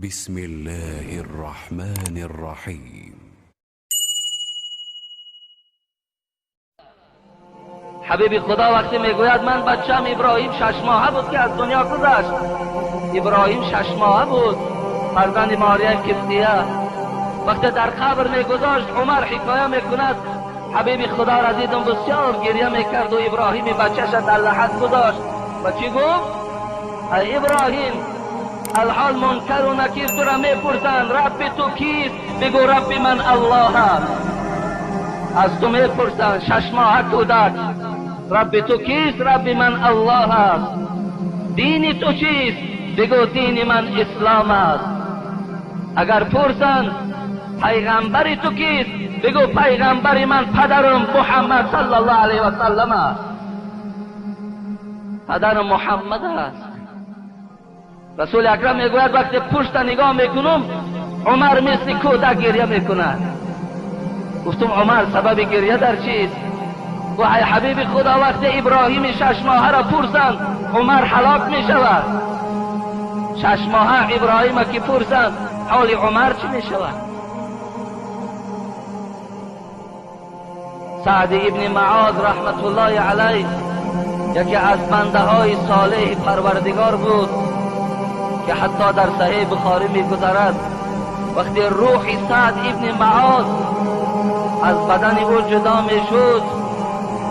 بسم الله الرحمن الرحیم. حبیب خدا وقتی میگوید من بچم ابراهیم 6 ماهه بود که از دنیا گذشت. ابراهیم 6 ماهه بود، فرزند ماریه قبطیه. وقتی در قبر میگذاشت عمر حکایه میکند حبیب خدا را دیدم بسیار گریه میکرد و ابراهیم بچه‌ش در لحد گذاشت و چی گفت؟ ای ابراهیم، الحال منکر و نکیر تو را میپرسند رب تو کیست؟ بگو رب من الله است. از تو میپرسند 6 ماهه کودک، رب تو کیست؟ رب من الله است. دین تو چیست؟ بگو دین من اسلام است. اگر پرسند پیغمبر تو کیست؟ بگو پیغمبر من پدرم محمد صلی الله علیه و سلم است. پدرم محمد است. رسول اکرم میگوید وقتی پشت نگاه میکنم عمر مثل کودک گریه میکند. گفتم عمر سبب گریه در چیست؟ گفت ای حبیب خدا، وقتی ابراهیم 6 ماهه را پرسند عمر هلاک میشود. 6 ماهه ابراهیم که پرسند حال عمر چی میشود؟ سعد ابن معاذ رحمت الله علیه یکی از بنده های صالح پروردگار بود که حتی در صحیح بخاری میگذرد وقتی روح سعد ابن معاذ از بدن او جدا میشد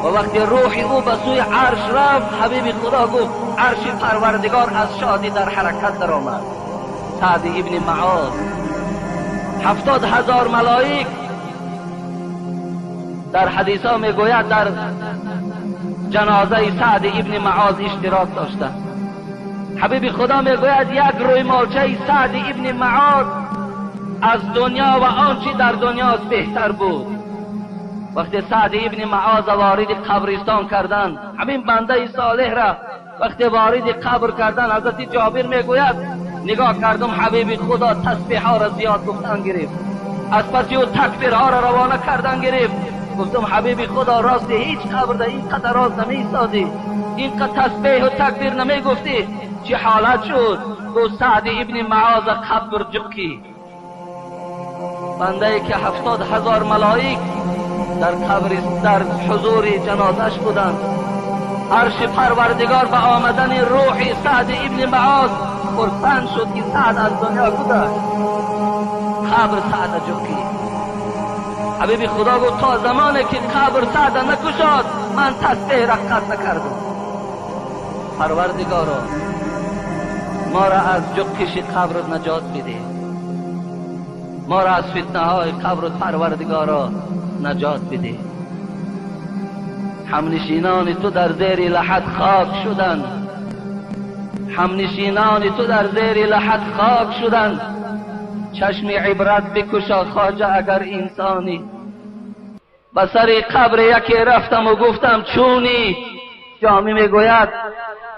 و وقتی روح او به سوی عرش رفت، حبیب خدا گفت عرش پروردگار از شادی در حرکت درآمد. سعد ابن معاذ 70,000 ملائک در حدیث ها میگوید در جنازه سعد ابن معاذ اشتراک داشتند. حبیب خدا میگوید یک روی مالچه سعد ابن معاذ از دنیا و آنچه در دنیاست بهتر بود. وقتی سعد ابن معاذ وارد قبرستان کردند، همین بنده صالح را وقتی وارد قبر کردند، حضرت جابر میگوید نگاه کردم حبیب خدا تسبیح ها را زیاد گفتن گرفت، از پس او تکبیرها را روانه کردن گرفت. گفتم حبیب خدا راست هیچ قبر در این قدر راز نمیسازی، اینقدر تسبیح و تکبیر نمیگفتی، چه حالت شد؟ گفت سعد ابن معاذ قبر جکی، بنده ای که 70,000 ملائک در قبر در حضور جنازش بودند. عرش پروردگار به آمدن روح سعد ابن معاذ خرسند شد که سعد از دنیا گذشت. قبر سعد جکی. حبیب خدا گفت تا زمانی که قبر سعد نکشاد من تسبیح را قطع نکردم. پروردگارا ما را از جکش قبر نجات بده، ما را از فتنه های قبر پروردگارا نجات بده. همنشینان تو در زیر لحد خاک شدند، همنشینان تو در زیر لحد خاک شدند. چشم عبرت بکشا خواجه اگر انسانی. به سر قبر یکی رفتم و گفتم چونی؟ جامی میگوید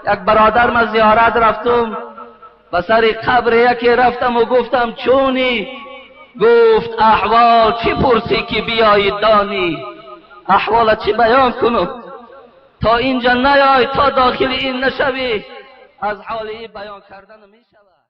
یک برادر من زیارت رفتم، به سر قبر یکی رفتم و گفتم چونی؟ گفت احوال چی پرسی که بیایی دانی؟ احوال چی بیان کنم؟ تا اینجا نیای، تا داخل این نشوی از حال این بیان کردن میشود.